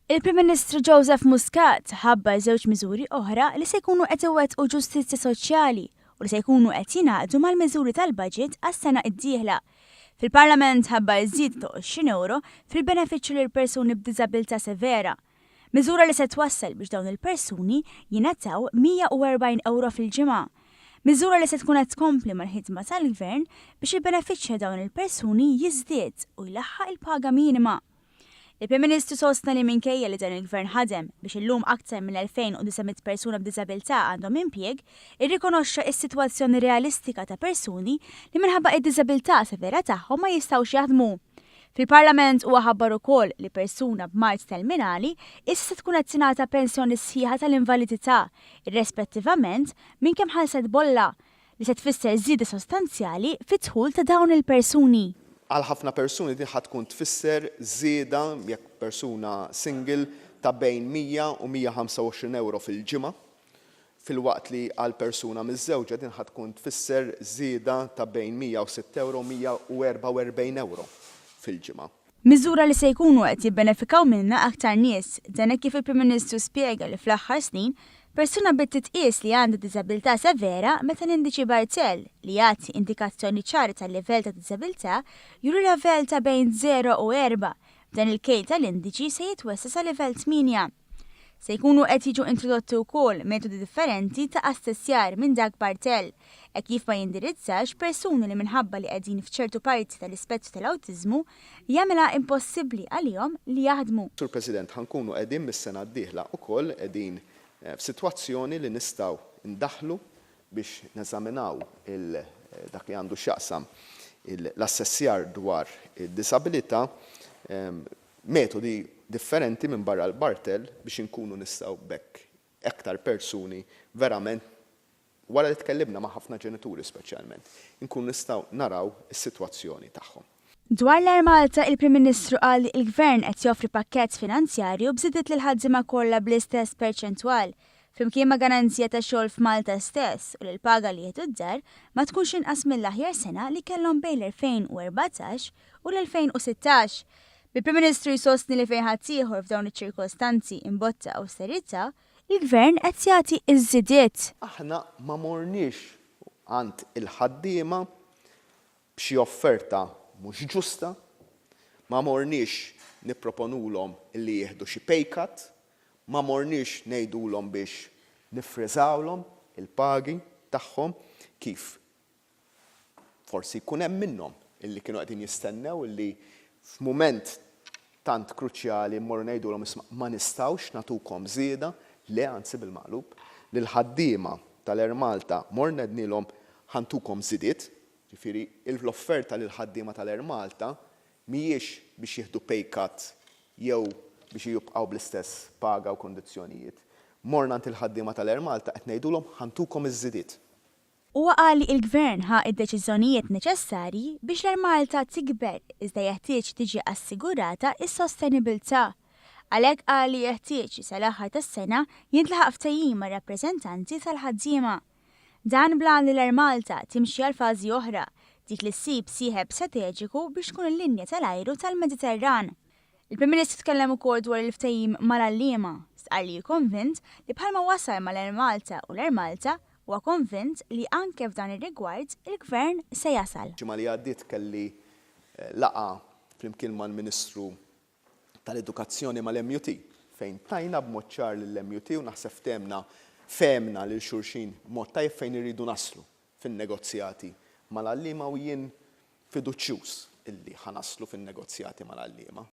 Il-Prim Ministru Joseph Muscat ħabbar żewġ miżuri oħra li se jkunu qed iwettqu ġustizzja soċjali u li se jkunu qed jingħaqdu mal-miżuri tal-budget għas-sena d-dieħla. Fil-Parlament ħabbar żieda ta' 20 ewro fil-benefiċċju lil persuni b'diżabilità severa. Miżura li se twassal biex dawn il-persuni jingħataw 140 ewro fil-ġimgħa. Miżura li se tkun qed tkompli mal-ħidma tal-Gvern biex il-benefiċċju ta' dawn il-persuni jiżdied u jlaħħaq il-paga minima. Il-Prim Ministru sostna li minkejja li dan il-Gvern ħadem biex illum aktar minn 2,900 persuna b'diżabilità għandhom impjieg, irrikonoxxa s-sitwazzjoni realistika ta' persuni li minħabba id-diżabilità severa tagħhom ma jistgħux jaħdmu. Fil-Parlament huwa ħabbar ukoll li persuna b'mard terminali issa se tkun qed tingħata pensjoni sħiħa tal-invalidità, irrespettivament minn kemm ħallset bolla, li se tfisser żieda sostanzjali fid-dħul ta' dawn il-persuni. Għal ħafna persuni din ħa tkun tfisser żieda, jekk persuna single, ta' bejn 100 u 125 ewro fil-ġimgħa, filwaqt li għal persuna miżżewġa din ħa tkun tfisser żieda ta' bejn 106 ewro u 144 ewro fil-ġimgħa. Miżura li se jkunu qed jibbenefikaw minnha aktar nies. Dan hekk kif il-Prim Ministru spjega li fl-aħħar snin, persuna bdiet titqies li għandha diżabilità severa meta l-indiċi Barthel, li jagħti indikazzjoni ċara tal-livell ta' diżabilità, juri livell ta' bejn żero u erbgħa, b'dan il-kejl tal-indiċi se jitwessa' sa livell tmienja. Se jkunu qed jiġu introdotti wkoll metodi differenti ta' assessjar minn dak Barthel, hekk kif ma jindirizzax persuni li minħabba li qegħdin f'ċertu parti tal-ispettru tal-awtiżmu jagħmilha impossibbli għalihom li jaħdmu. Sur President, ħa nkunu qegħdin mis-sena d-dieħla ukoll qegħdin f'sitwazzjoni li nistgħu ndaħħlu biex neżaminaw dak li għandu x'jaqsam l-assessjar dwar id-diżabilità, metodi differenti minbarra l-Barthel biex inkunu nistgħu b'hekk aktar persuni verament, wara li tkellimna ma' ħafna ġenituri speċjalment, inkunu nistgħu naraw is-sitwazzjoni tagħhom. Dwar l-Air Malta, il-Prim Ministru qal li l-Gvern qed joffri pakkett finanzjarju b'żidiet lill-ħaddiema kollha bl-istess perċentwal, flimkien ma' garanzija ta' xogħol f'Malta stess u li l-paga li jieħdu d-dar ma tkunx inqas mill-aħjar sena li kellhom bejn l-2014 u l-2016. Bil-Prim Ministru jsostni li fejn ħaddieħor f'dawn iċ-ċirkostanzi imbotta awsterità, il-Gvern qed jagħti ż-żidiet. Aħna ma morniex għand il-ħaddiema b'xi offerta mhux ġusta, ma morniex nipproponulhom li jieħdu xi pay cut, ma morniex ngħidulhom biex niffriżawlhom il-pagi tagħhom kif forsi jkun hemm minnhom illi kienu qegħdin jistennew illi f'mument tant kruċjali mmorru ngħidulhom isma' ma nistgħux nagħtukom żieda, le anzi bil-maqlub, lill-ħaddiema tal-Air Malta morna għednielhom ħa ntukom żidiet, ġifieri l-offerta lill-ħaddiema tal-Air Malta mhijiex biex jieħdu pay cut jew biex jibqgħu bl-istess paga u kundizzjonijiet. Morna għand il-ħaddiema tal-Air Malta qed ngħidulhom ħa ntukom iż-żidiet. Huwa qal li l-Gvern ħa d-deċiżjonijiet neċessarji biex l-Air Malta tikber iżda jeħtieġ tiġi assigurata s-sostenibilità. Għalhekk qal li jeħtieġ li sal-aħħar tas-sena jintlaħaq ftehim mar-rappreżentanti tal-ħaddiema. Dan bl-għan li l-Air Malta timxi għal fażi oħra, dik li ssib sieħeb strateġiku biex tkun il-linja tal-ajru tal-Mediterran. Il-Prim Ministru tkellem ukoll dwar il-ftehim mal-għalliema. Stqarr li hu konvint li bħalma wasal mal-Air Malta u l-Air Malta, huwa konvint li anke f'dan ir-rigward il-Gvern se jasal. Ġimgħa li għaddiet kelli laqgħa flimkien mal-Ministru tal-Edukazzjoni mal-MUT fejn tajna b'mod ċar lill-MUT u naħseb ftehmna fehmna lil xulxin b'mod tajjeb fejn irridu naslu fin-negozjati mal-għalliema u jien fiduċjuż illi ħa naslu fin-negozjati mal-għalliema.